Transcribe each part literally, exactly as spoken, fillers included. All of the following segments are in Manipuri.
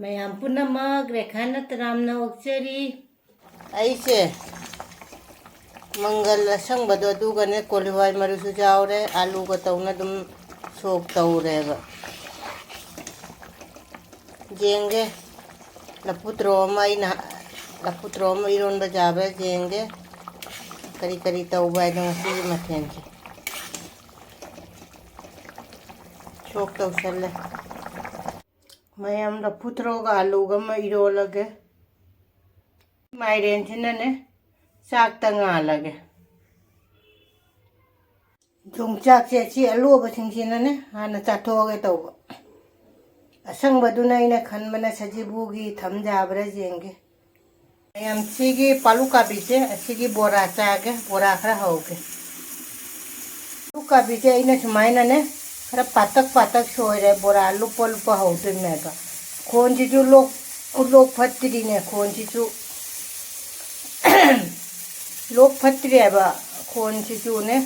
ꯃꯌꯥꯝ ꯄꯨꯝꯅꯃꯛ ꯔꯦꯈꯥꯅ ꯇꯔꯥꯝꯅ ꯑꯣꯛꯆꯔꯤ꯫ ꯑꯩꯁꯦ ꯃꯪꯒꯜ ꯑꯁꯪꯕꯗꯣ ꯑꯗꯨꯒꯅꯦ, ꯀꯣꯂꯤ ꯍꯋꯥꯏ ꯃꯔꯨꯁꯨ ꯌꯥꯎꯔꯦ, ꯑꯂꯨꯒ ꯇꯧꯅ ꯑꯗꯨꯝ ꯁꯣꯛ ꯇꯧꯔꯦꯕ꯫ ꯌꯦꯡꯒꯦ, ꯂꯐꯨ ꯊꯔꯣ ꯑꯃ ꯑꯩꯅ, ꯂꯐꯨ ꯊꯔꯣ ꯑꯃ ꯏꯔꯣꯟꯕ ꯌꯥꯕ꯭ꯔꯥ ꯌꯦꯡꯒꯦ꯫ ꯀꯔꯤ ꯀꯔꯤ ꯇꯧꯕ ꯍꯥꯏꯗꯣ ꯉꯁꯤꯒꯤ ꯃꯊꯦꯜꯁꯦ꯫ ꯁꯣꯛ ꯇꯧꯁꯜꯂꯦ꯫ ꯃꯌꯥꯝ ꯂꯐꯨ ꯊꯔꯣꯒ ꯑꯂꯨꯒ ꯑꯃ ꯏꯔꯣꯜꯂꯒꯦ꯫ ꯃꯥꯏꯔꯦꯟꯁꯤꯅꯅꯦ ꯆꯥꯛꯇ ꯉꯥꯜꯂꯒꯦ꯫ ꯌꯣꯡꯆꯥꯛꯁꯦ ꯑꯁꯤ ꯑꯂꯣꯕꯁꯤꯡꯁꯤꯅꯅꯦ ꯍꯥꯟꯅ ꯆꯥꯊꯣꯛꯑꯒꯦ ꯇꯧꯕ꯫ ꯑꯁꯪꯕꯗꯨꯅ ꯑꯩꯅ ꯈꯟꯕꯅ ꯁꯖꯤꯕꯨꯒꯤ ꯊꯝ ꯌꯥꯕ꯭ꯔꯥ ꯌꯦꯡꯒꯦ꯫ ꯃꯌꯥꯝ ꯁꯤꯒꯤ ꯄꯥꯂꯨ ꯀꯥꯕꯤꯁꯦ ꯑꯁꯤꯒꯤ ꯕꯣꯔꯥ ꯆꯥꯒꯦ, ꯕꯣꯔꯥ ꯈꯔ ꯍꯧꯒꯦ꯫ ꯄꯥꯂꯨ ꯀꯥꯕꯤꯁꯦ ꯑꯩꯅ ꯁꯨꯃꯥꯏꯅꯅꯦ ꯈꯔ ꯄꯥꯇꯛ ꯄꯥꯇꯛ ꯁꯣꯏꯔꯦ, ꯕꯣꯔꯥ ꯂꯨꯞꯄ ꯂꯨꯞꯄ ꯍꯧꯗꯣꯏꯅꯦꯕ꯫ ꯈꯣꯟꯁꯤꯁꯨ ꯂꯣꯛ, ꯂꯣꯛ ꯐꯠꯇ꯭ꯔꯤꯅꯦ, ꯈꯣꯟꯁꯤꯁꯨ ꯂꯣꯛ ꯐꯠꯇ꯭ꯔꯦꯕ, ꯈꯣꯟꯁꯤꯁꯨꯅꯦ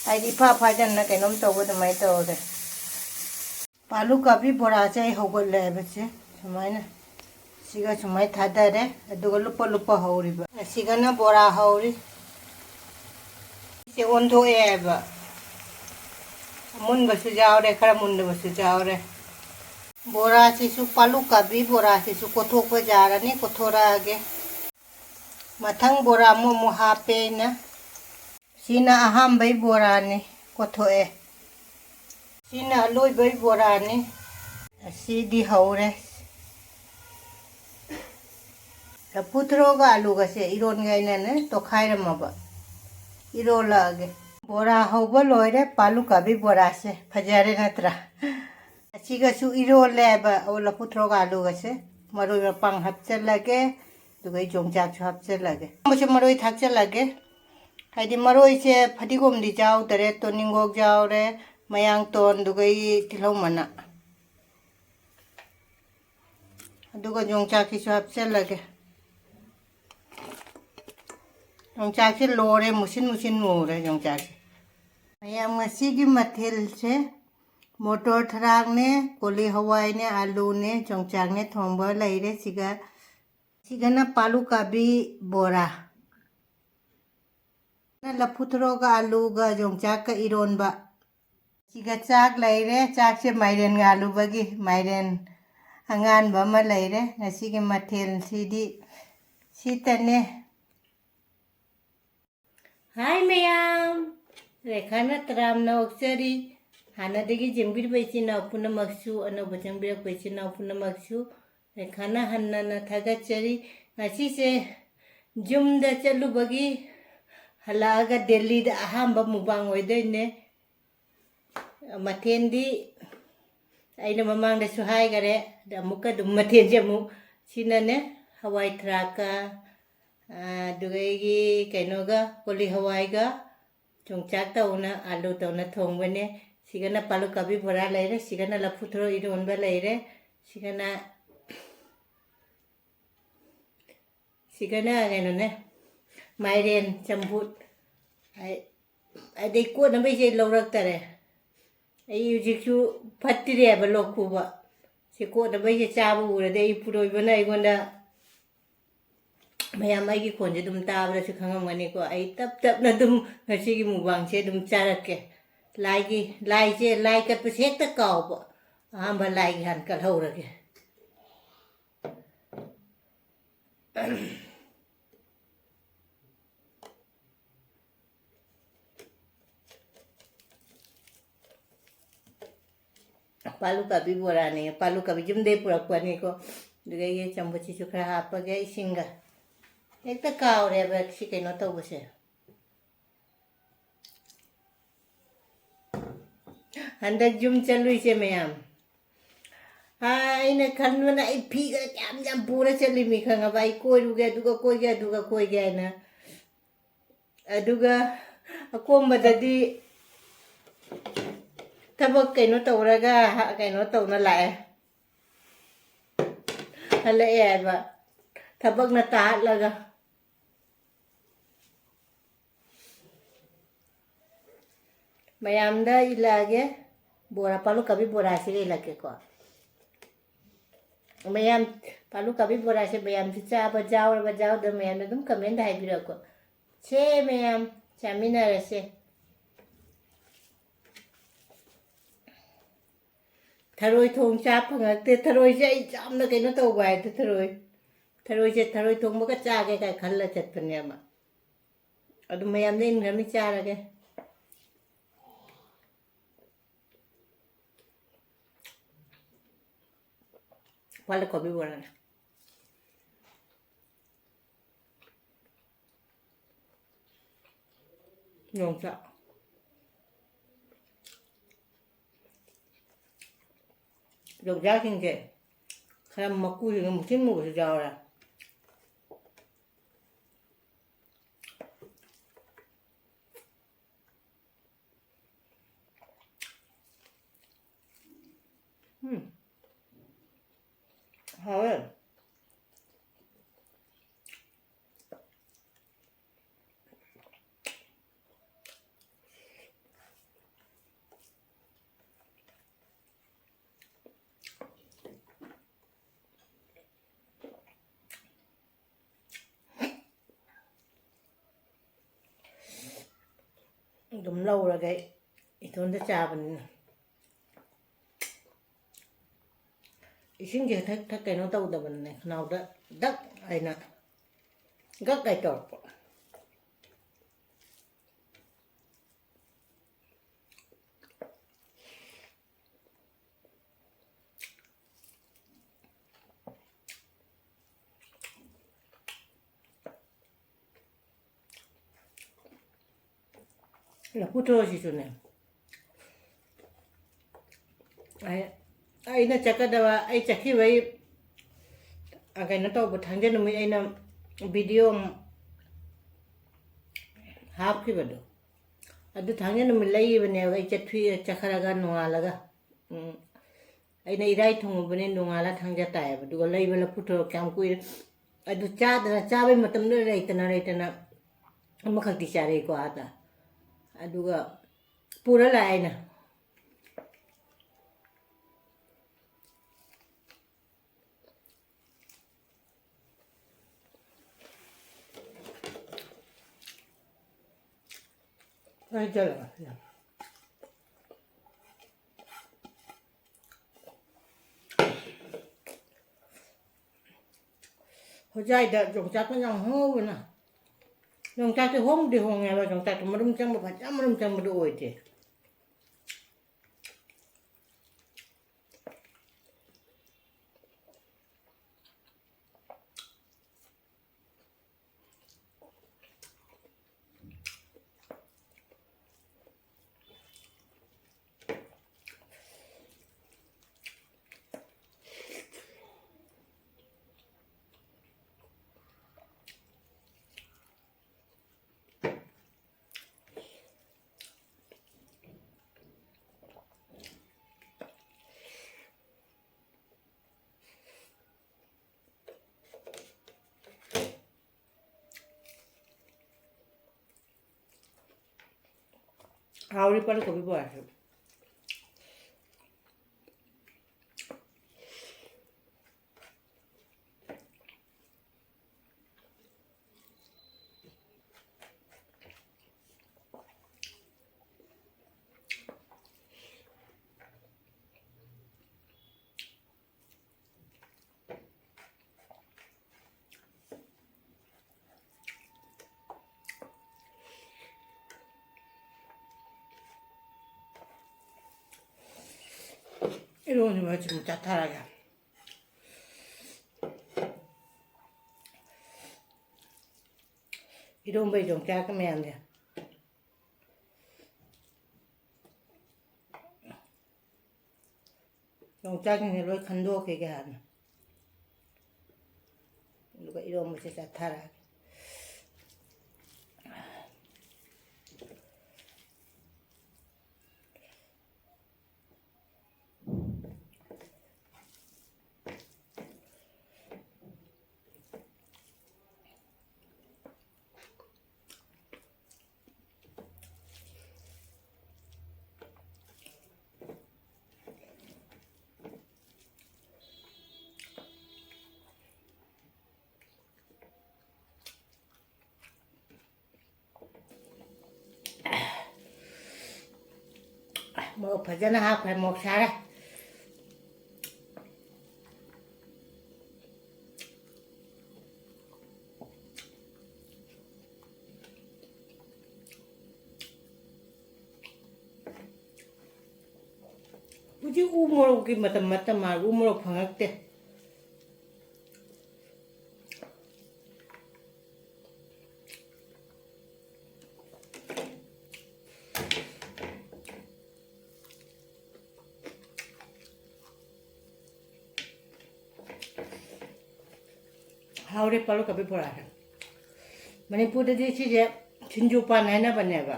ꯍꯥꯏꯗꯤ ꯏꯐꯥ ꯐꯥꯖꯟꯅ ꯀꯩꯅꯣꯝ ꯇꯧꯕ ꯑꯗꯨꯃꯥꯏꯅ ꯇꯧꯔꯦ꯫ ꯄꯥꯂꯨ ꯀꯥꯕꯤ ꯕꯣꯔꯥꯁꯦ ꯑꯩ ꯍꯧꯒꯠꯂꯦ ꯍꯥꯏꯕꯁꯦ ꯁꯨꯃꯥꯏꯅ ꯁꯤꯒ ꯁꯨꯃꯥꯏꯅ ꯊꯥꯗꯔꯦ, ꯑꯗꯨꯒ ꯂꯨꯞꯄ ꯂꯨꯞꯄ ꯍꯧꯔꯤꯕ꯫ ꯑꯁꯤꯒꯅ ꯕꯣꯔꯥ ꯍꯧꯔꯤ꯫ ꯁꯤ ꯑꯣꯟꯊꯣꯛꯑꯦ ꯍꯥꯏꯕ꯫ ꯑꯃꯨꯟꯕꯁꯨ ꯌꯥꯎꯔꯦ, ꯈꯔ ꯃꯨꯟꯗꯕꯁꯨ ꯌꯥꯎꯔꯦ꯫ ꯕꯣꯔꯥꯁꯤꯁꯨ ꯄꯥꯂꯨ ꯀꯥꯕꯤ ꯕꯣꯔꯥꯁꯤꯁꯨ ꯀꯣꯊꯣꯛꯄ ꯌꯥꯔꯅꯤ, ꯀꯣꯊꯣꯔꯛꯑꯒꯦ꯫ ꯃꯊꯪ ꯕꯣꯔꯥ ꯑꯃꯃꯨꯛ ꯍꯥꯞꯄꯦ ꯑꯩꯅ꯫ ꯁꯤꯅ ꯑꯍꯥꯟꯕꯩ ꯕꯣꯔꯥꯅꯤ, ꯀꯣꯊꯣꯛꯑꯦ꯫ ꯁꯤꯅ ꯑꯂꯣꯏꯕꯩ ꯕꯣꯔꯥꯅꯤ꯫ ꯑꯁꯤꯗꯤ ꯍꯧꯔꯦ꯫ ꯂꯐꯨ ꯊꯔꯣꯒ ꯑꯂꯨꯒꯁꯦ ꯏꯔꯣꯟꯒꯦꯅꯅꯦ ꯇꯣꯈꯥꯏꯔꯝꯃꯕ꯫ ꯏꯔꯣꯜꯂꯛꯑꯒꯦ꯫ ꯕꯣꯔꯥ ꯍꯧꯕ ꯂꯣꯏꯔꯦ, ꯄꯥꯂꯨ ꯀꯥꯕꯤ ꯕꯣꯔꯥꯁꯦ꯫ ꯐꯖꯔꯦ ꯅꯠꯇ꯭ꯔꯥ? ꯑꯁꯤꯒꯁꯨ ꯏꯔꯣꯜꯂꯦꯕ, ꯑꯣ, ꯂꯐꯨ ꯊꯔꯣꯒ ꯑꯂꯨꯒꯁꯦ꯫ ꯃꯔꯣꯏ ꯃꯄꯥꯡ ꯍꯥꯞꯆꯤꯜꯂꯒꯦ, ꯑꯗꯨꯒ ꯑꯩ ꯌꯣꯡꯆꯥꯛꯁꯨ ꯍꯥꯞꯆꯤꯜꯂꯒꯦ꯫ ꯃꯔꯣꯏꯁꯦ ꯃꯔꯣꯏ ꯊꯥꯛꯆꯤꯜꯂꯒꯦ꯫ ꯍꯥꯏꯗꯤ ꯃꯔꯣꯏꯁꯦ ꯐꯗꯤꯒꯣꯝꯗꯤ ꯌꯥꯎꯗꯔꯦ, ꯇꯣꯅꯤꯡꯈꯣꯛ ꯌꯥꯎꯔꯦ, ꯃꯌꯥꯡꯇꯣꯟ, ꯑꯗꯨꯒ ꯑꯩ ꯇꯤꯜꯍꯧ ꯃꯅꯥ꯫ ꯑꯗꯨꯒ ꯌꯣꯡꯆꯥꯛꯁꯤꯁꯨ ꯍꯥꯞꯆꯤꯜꯂꯒꯦ꯫ ꯌꯣꯡꯆꯥꯛꯁꯦ ꯂꯣꯔꯦ, ꯃꯨꯁꯤꯟ ꯃꯨꯁꯤꯟ ꯃꯨꯔꯦ ꯌꯣꯡꯆꯥꯛꯁꯦ꯫ ꯃꯌꯥꯝ ꯉꯁꯤꯒꯤ ꯃꯊꯦꯜꯁꯦ ꯃꯣꯇꯣꯔ ꯊꯔꯥꯛꯅꯦ, ꯀꯣꯂꯤ ꯍꯋꯥꯏꯅꯦ, ꯑꯥꯂꯨꯅꯦ, ꯌꯣꯡꯆꯥꯛꯅꯦ ꯊꯣꯡꯕ ꯂꯩꯔꯦ꯫ ꯁꯤꯒ, ꯁꯤꯒꯅ ꯄꯥꯂꯨ ꯀꯥꯕꯤ ꯕꯣꯔꯥ꯫ ꯂꯐꯨ ꯊꯔꯣꯒ ꯑꯥꯂꯨꯒ ꯌꯣꯡꯆꯥꯛꯀ ꯏꯔꯣꯟꯕ꯫ ꯁꯤꯒ ꯆꯥꯛ ꯂꯩꯔꯦ꯫ ꯆꯥꯛꯁꯦ ꯃꯥꯏꯔꯦꯟ ꯉꯥꯜꯂꯨꯕꯒꯤ ꯃꯥꯏꯔꯦꯟ ꯑꯉꯥꯟꯕ ꯑꯃ ꯂꯩꯔꯦ꯫ ꯉꯁꯤꯒꯤ ꯃꯊꯦꯜꯁꯤꯗꯤ ꯁꯤꯇꯅꯦ꯫ ꯍꯥꯏ ꯃꯌꯥꯝ, ꯔꯦꯈꯥꯅ ꯇꯔꯥꯝꯅ ꯑꯣꯛꯆꯔꯤ꯫ ꯍꯥꯟꯅꯗꯒꯤ ꯌꯦꯡꯕꯤꯔꯤꯕ ꯏꯆꯤꯟ ꯏꯅꯥꯎ ꯄꯨꯝꯅꯃꯛꯁꯨ, ꯑꯅꯧꯕ ꯆꯪꯕꯤꯔꯛꯄ ꯏꯆꯤꯟ ꯏꯅꯥꯎ ꯄꯨꯝꯅꯃꯛꯁꯨ ꯔꯦꯈꯥꯅ ꯍꯟꯅꯅ ꯊꯥꯒꯠꯆꯔꯤ꯫ ꯉꯁꯤꯁꯦ ꯌꯨꯝꯗ ꯆꯠꯂꯨꯕꯒꯤ ꯍꯜꯂꯛꯑꯒ ꯗꯦꯜꯂꯤꯗ ꯑꯍꯥꯟꯕ ꯃꯨꯛꯕꯥꯡ ꯑꯣꯏꯗꯣꯏꯅꯦ꯫ ꯃꯊꯦꯜꯗꯤ ꯑꯩꯅ ꯃꯃꯥꯡꯗꯁꯨ ꯍꯥꯏꯈꯔꯦ, ꯑꯗ ꯑꯃꯨꯛꯀ ꯑꯗꯨꯝ ꯃꯊꯦꯜꯁꯦ ꯑꯃꯨꯛ ꯁꯤꯅꯅꯦ, ꯍꯋꯥꯏ ꯊ꯭ꯔꯥꯛꯀ, ꯑꯗꯨꯗꯒꯤ ꯀꯩꯅꯣꯒ, ꯀꯣꯂꯤ ꯍꯋꯥꯏꯒ ꯌꯣꯡꯆꯥꯛ ꯇꯧꯅ, ꯑꯥꯂꯨ ꯇꯧꯅ ꯊꯣꯡꯕꯅꯦ꯫ ꯁꯤꯒꯅ ꯄꯥꯂꯨ ꯀꯥꯕꯤ ꯕꯣꯔꯥ ꯂꯩꯔꯦ, ꯁꯤꯒꯅ ꯂꯐꯨ ꯊꯔꯣ ꯏꯔꯣꯟꯕ ꯂꯩꯔꯦ, ꯁꯤꯒꯅ, ꯁꯤꯒꯅ ꯀꯩꯅꯣꯅꯦ, ꯃꯥꯏꯔꯦꯟ ꯆꯝꯐꯨꯠ꯫ ꯑꯩ, ꯑꯗꯩ ꯀꯣꯠꯅꯕꯩꯁꯦ ꯂꯧꯔꯛꯇꯔꯦ꯫ ꯑꯩ ꯍꯧꯖꯤꯛꯁꯨ ꯐꯠꯇ꯭ꯔꯦꯕ ꯂꯣꯛ ꯈꯨꯕ꯫ ꯁꯤ ꯀꯣꯠꯅꯕꯩꯁꯦ ꯆꯥꯕ ꯎꯔꯗꯤ ꯑꯩ ꯄꯨꯔꯣꯏꯕꯅ ꯑꯩꯉꯣꯟꯗ, ꯃꯌꯥꯝ ꯑꯩꯒꯤ ꯈꯣꯟꯁꯦ ꯑꯗꯨꯝ ꯇꯥꯕꯗꯁꯨ ꯈꯪꯉꯝꯒꯅꯤꯀꯣ꯫ ꯑꯩ ꯇꯞ ꯇꯞꯅ ꯑꯗꯨꯝ ꯉꯁꯤꯒꯤ ꯃꯨꯛꯕꯥꯡꯁꯦ ꯑꯗꯨꯝ ꯆꯥꯔꯛꯀꯦ꯫ ꯂꯥꯏꯒꯤ, ꯂꯥꯏꯁꯦ, ꯂꯥꯏ ꯀꯠꯄꯁꯦ ꯍꯦꯛꯇ ꯀꯥꯎꯕ꯫ ꯑꯍꯥꯟꯕ ꯂꯥꯏꯒꯤ ꯍꯥꯟꯅ ꯀꯠꯍꯧꯔꯒꯦ꯫ ꯄꯥꯂꯨ ꯀꯥꯕꯤ ꯕꯣꯔꯥꯅꯦ, ꯄꯥꯂꯨ ꯀꯥꯕꯤ ꯌꯨꯝꯗꯩ ꯄꯨꯔꯛꯄꯅꯤꯀꯣ꯫ ꯑꯗꯨꯒ ꯑꯩꯒꯤ ꯆꯝꯐꯨꯠꯁꯤꯁꯨ ꯈꯔ ꯍꯥꯞꯄꯒꯦ ꯏꯁꯤꯡꯒ꯫ ꯍꯦꯛꯇ ꯀꯥꯎꯔꯦꯕ ꯁꯤ ꯀꯩꯅꯣ ꯇꯧꯕꯁꯦ꯫ ꯍꯟꯗꯛ ꯌꯨꯝ ꯆꯠꯂꯨꯏꯁꯦ ꯃꯌꯥꯝ, ꯑꯥ, ꯑꯩꯅ ꯈꯟꯕꯅ ꯑꯩ ꯐꯤꯒ ꯌꯥꯝ ꯌꯥꯝ ꯄꯨꯔ ꯆꯠꯂꯤꯃꯤ, ꯈꯪꯉꯕ? ꯑꯩ ꯀꯣꯏꯔꯨꯒꯦ, ꯑꯗꯨꯒ ꯀꯣꯏꯒꯦ, ꯑꯗꯨꯒ ꯀꯣꯏꯒꯦ ꯍꯥꯏꯅ꯫ ꯑꯗꯨꯒ ꯑꯀꯣꯝꯕꯗꯗꯤ ꯊꯕꯛ ꯀꯩꯅꯣ ꯇꯧꯔꯒ, ꯀꯩꯅꯣ ꯇꯧꯅ ꯂꯥꯛꯑꯦ, ꯍꯜꯂꯛꯑꯦ ꯍꯥꯏꯕ, ꯊꯕꯛꯅ ꯇꯥꯍꯠꯂꯒ꯫ ꯃꯌꯥꯝꯗ ꯏꯜꯂꯛꯑꯒꯦ꯫ ꯕꯣꯔꯥ, ꯄꯥꯂꯨ ꯀꯥꯕꯤ ꯕꯣꯔꯥꯁꯤ ꯂꯩꯔꯛꯀꯦꯀꯣ꯫ ꯃꯌꯥꯝ, ꯄꯥꯂꯨ ꯀꯥꯕꯤ ꯕꯣꯔꯥꯁꯦ ꯃꯌꯥꯝꯁꯨ ꯆꯥꯕ ꯌꯥꯎꯔꯕ ꯌꯥꯎꯗꯕ ꯃꯌꯥꯝꯅ ꯑꯗꯨꯝ comment ꯍꯥꯏꯕꯤꯔꯛꯑꯣꯀꯣ꯫ ꯁꯦ ꯃꯌꯥꯝ ꯆꯥꯃꯤꯟꯅꯔꯁꯦ꯫ ꯊꯔꯣꯏ ꯊꯣꯡ ꯆꯥ ꯐꯪꯉꯛꯇꯦ꯫ ꯊꯔꯣꯏꯁꯦ ꯑꯩ ꯌꯥꯝꯅ ꯀꯩꯅꯣ ꯇꯧꯕ ꯍꯥꯏꯗꯤ ꯊꯔꯣꯏ, ꯊꯔꯣꯏꯁꯦ, ꯊꯔꯣꯏ ꯊꯣꯡꯕꯒ ꯆꯥꯒꯦ ꯀꯥꯏ ꯈꯜꯂ ꯆꯠꯄꯅꯦꯕ꯫ ꯑꯗꯨ ꯃꯌꯥꯝꯗ ꯏꯟꯈ꯭ꯔꯃꯤ ꯆꯥꯔꯒꯦ꯫ ꯄꯥꯂꯨ ꯀꯥꯕꯤ ꯕꯣꯔꯥꯅꯦ꯫ ꯌꯣꯡꯆꯥꯛ꯫ ꯌꯣꯡꯆꯥꯛꯁꯤꯡꯁꯦ ꯈꯔ ꯃꯀꯨꯁꯤꯡ ꯃꯨꯁꯤꯟ ꯃꯨꯕꯁꯨ ꯌꯥꯎꯔꯦ꯫ ꯎꯝ꯫ ꯍꯥꯎꯋꯦ꯫ ꯑꯗꯨꯝ ꯂꯧꯔꯒ ꯑꯩ ꯏꯇꯣꯝꯇ ꯆꯥꯕꯅꯤꯅ꯫ ꯏꯁꯤꯡꯁꯦ ꯊꯛ ꯊꯛ ꯀꯩꯅꯣ ꯇꯧꯗꯕꯅꯦ, ꯈꯅꯥꯎꯗ ꯗꯛ ꯍꯥꯏꯅ ꯒꯛ ꯍꯥꯏ ꯇꯧꯔꯛꯄ꯫ ꯂꯐꯨ ꯊꯔꯣꯁꯤꯁꯨꯅꯦ, ꯑꯩ, ꯑꯩꯅ ꯆꯠꯀꯗꯕ, ꯑꯩ ꯆꯠꯈꯤꯕꯩ, ꯑ, ꯀꯩꯅꯣ ꯇꯧꯕ ꯊꯥꯡꯖ ꯅꯨꯃꯤꯠ ꯑꯩꯅ video ꯑꯃ ꯍꯥꯞꯈꯤꯕꯗꯣ, ꯑꯗꯨ ꯊꯥꯡꯖ ꯅꯨꯃꯤꯠ ꯂꯩꯈꯤꯕꯅꯦꯕ꯫ ꯑꯩ ꯆꯠꯊꯣꯛ-, ꯆꯠꯈ꯭ꯔꯒ ꯅꯣꯡꯉꯥꯜꯂꯒ, ꯎꯝ, ꯑꯩꯅ ꯏꯔꯥꯏ ꯊꯣꯡꯉꯨꯕꯅꯦ, ꯅꯣꯡꯉꯥꯜꯂ ꯊꯥꯡꯖ ꯇꯥꯏꯌꯦꯕ꯫ ꯑꯗꯨꯒ ꯂꯩꯕ ꯂꯐꯨ ꯊꯔꯣ ꯀꯌꯥꯝ ꯀꯨꯏꯔꯦ꯫ ꯑꯗꯨ ꯆꯥꯗꯅ, ꯆꯥꯕꯩ ꯃꯇꯝꯗꯨ ꯂꯩꯇꯅ, ꯂꯩꯇꯅ ꯑꯃꯈꯛꯇꯤ ꯆꯥꯔꯛꯏꯀꯣ ꯑꯥꯗ꯫ ꯑꯗꯨꯒ ꯄꯨꯔ ꯂꯥꯛꯑꯦ ꯑꯩꯅ꯫ ꯍꯩꯖꯜꯂꯒ꯫ ꯍꯣꯖꯥꯏꯗ ꯌꯣꯡꯆꯥꯛꯀ ꯌꯥꯝ ꯍꯣꯡꯍꯧꯕꯅ꯫ ꯌꯣꯡꯆꯥꯛꯁꯦ ꯍꯣꯡꯗꯤ ꯍꯣꯡꯉꯦꯕ, ꯌꯣꯡꯆꯥꯛꯇꯣ ꯃꯔꯨꯝ ꯆꯪꯕ, ꯐꯖꯅ ꯃꯔꯨꯝ ꯆꯪꯕꯗꯣ ꯑꯣꯏꯗꯦ꯫ ꯍꯥꯎꯔꯤ ꯄꯥꯟ ꯀꯣꯕꯤ ꯕꯣꯔꯥꯁꯨ꯫ ꯏꯔꯣꯟꯕ ꯁꯨꯝ ꯆꯥꯊꯔꯒꯦ꯫ ꯏꯔꯣꯟꯕ ꯌꯣꯡꯆꯥꯛꯀ ꯃꯌꯥꯝꯁꯦ꯫ ꯌꯣꯡꯆꯥꯛꯁꯤꯡꯁꯦ ꯂꯣꯏ ꯈꯟꯗꯣꯛꯈꯤꯒꯦ ꯍꯥꯟꯅ꯫ ꯑꯗꯨꯒ ꯏꯔꯣꯟꯕꯁꯦ ꯆꯥꯊꯔꯛꯑꯒꯦ꯫ ꯃꯣꯔꯣꯛ ꯐꯖꯅ ꯍꯥꯞꯈ꯭ꯔꯦ, ꯃꯣꯔꯣꯛ ꯁꯥꯔꯦ꯫ ꯍꯧꯖꯤꯛ ꯎ ꯃꯣꯔꯣꯛꯀꯤ ꯃꯇꯝ ꯅꯠꯇ ꯃꯥꯜꯂꯦ, ꯎ ꯃꯣꯔꯣꯛ ꯐꯪꯉꯛꯇꯦ꯫ ꯍꯥꯎꯔꯦ ꯄꯥꯂꯨ ꯀꯕꯤ ꯕꯣꯔꯥꯁꯦ꯫ ꯃꯅꯤꯄꯨꯔꯗꯗꯤ ꯁꯤꯁꯦ ꯁꯤꯡꯖꯨ ꯄꯥꯟ ꯍꯥꯏꯅꯕꯅꯦꯕ꯫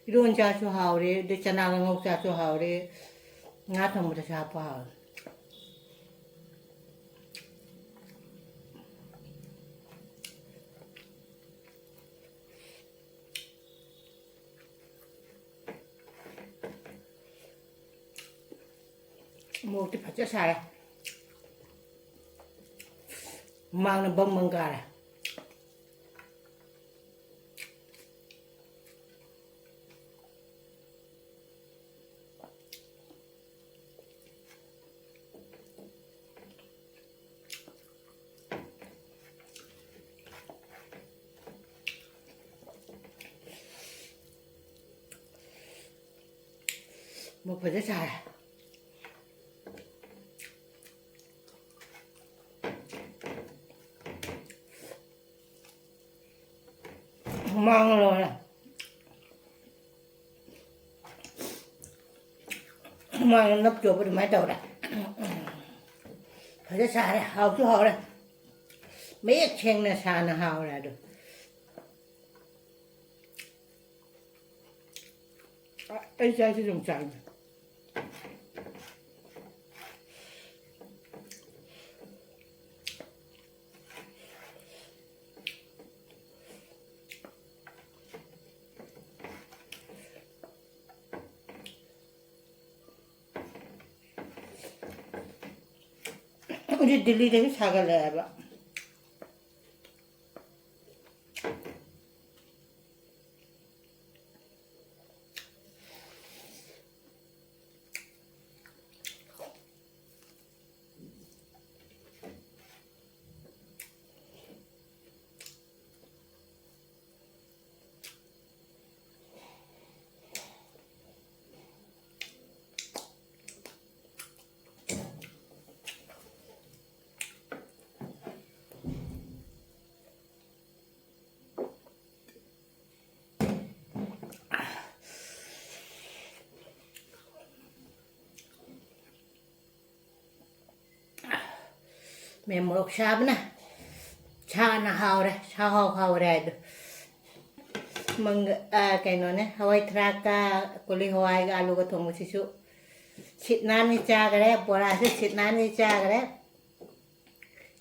ꯏꯔꯣꯟ ꯆꯥꯁꯨ ꯍꯥꯎꯔꯦ, ꯑꯗꯩ ꯆꯅꯥꯒ ꯉꯧ ꯆꯥꯁꯨ ꯍꯥꯎꯔꯦ, ꯉꯥ ꯊꯣꯡꯕꯗꯁꯨ ꯍꯥꯞꯄ ꯍꯥꯎꯔꯦ꯫ ꯃꯣꯔꯣꯛꯇꯤ ꯐꯖ ꯁꯥꯔꯦ꯫ ꯍꯨꯃꯥꯡꯅ ꯕꯪ ꯕꯪ ꯀꯥꯔꯦ꯫ ꯃꯣꯔꯣꯛ ꯐꯖ ꯁꯥꯔꯦ꯫ ꯍꯨꯃꯥꯡꯅ ꯂꯣꯏꯔꯦ꯫ ꯍꯨꯃꯥꯡꯅ ꯅꯞ ꯆꯣꯠꯄ ꯑꯗꯨꯃꯥꯏꯅ ꯇꯧꯔꯦ꯫ ꯐꯖ ꯁꯥꯔꯦ, ꯍꯥꯎꯁꯨ ꯍꯥꯎꯔꯦ꯫ ꯃꯌꯦꯛ ꯁꯦꯡꯅ ꯁꯥꯅ ꯍꯥꯎꯔꯦ ꯑꯗꯣ꯫ ꯑ-, ꯑꯩ ꯆꯥꯛꯁꯤ ꯑꯗꯨꯝ ꯆꯥꯏꯅꯦ꯫ ꯍꯧꯖꯤꯛ ꯗꯤꯜꯂꯤꯗꯁꯨ ꯁꯥꯒꯠꯂꯛꯑꯦꯕ꯫ ꯃꯦꯝ, ꯃꯣꯔꯣꯛ ꯁꯥꯕꯅ ꯁꯥꯅ ꯍꯥꯎꯔꯦ, ꯁꯥ ꯍꯥꯎ ꯍꯥꯎꯔꯦ ꯍꯥꯏꯗꯣ꯫ ꯃꯪꯒ-, ꯑ, ꯀꯩꯅꯣꯅꯦ, ꯍꯋꯥꯏ ꯊ꯭ꯔꯥꯛꯀ ꯀꯣꯂꯤ ꯍꯋꯥꯏꯒ ꯑꯂꯨꯒ ꯊꯣꯡꯕꯁꯤꯁꯨ ꯁꯤꯠ ꯅꯥꯟꯅ ꯆꯥꯈꯔꯦ, ꯕꯣꯔꯥꯁꯨ ꯁꯤꯠ ꯅꯥꯟꯅ ꯆꯥꯈꯔꯦ,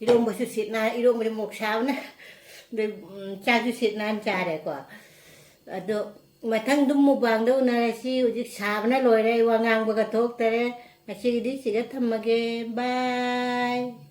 ꯏꯔꯣꯝꯕꯁꯨ ꯁꯤꯠ ꯅꯥꯟ-, ꯏꯔꯣꯝꯕꯗꯤ ꯃꯣꯔꯣꯛ ꯁꯥꯕꯅ, ꯑꯗꯩ, ꯎꯝ, ꯆꯥꯛꯁꯨ ꯁꯤꯠ ꯅꯥꯟ ꯆꯥꯔꯦꯀꯣ꯫ ꯑꯗꯣ ꯃꯊꯪꯗꯨ ꯃꯨꯛꯕꯥꯡꯗ ꯎꯅꯔꯁꯤ꯫ ꯍꯧꯖꯤꯛ ꯁꯥꯕꯅ ꯂꯣꯏꯔꯦ, ꯑꯩ ꯋꯥ ꯉꯥꯡꯕꯒ ꯊꯣꯛꯇꯔꯦ꯫ ꯉꯁꯤꯒꯤꯗꯤ ꯁꯤꯗ ꯊꯝꯃꯒꯦ꯫ ꯕꯥꯏ꯫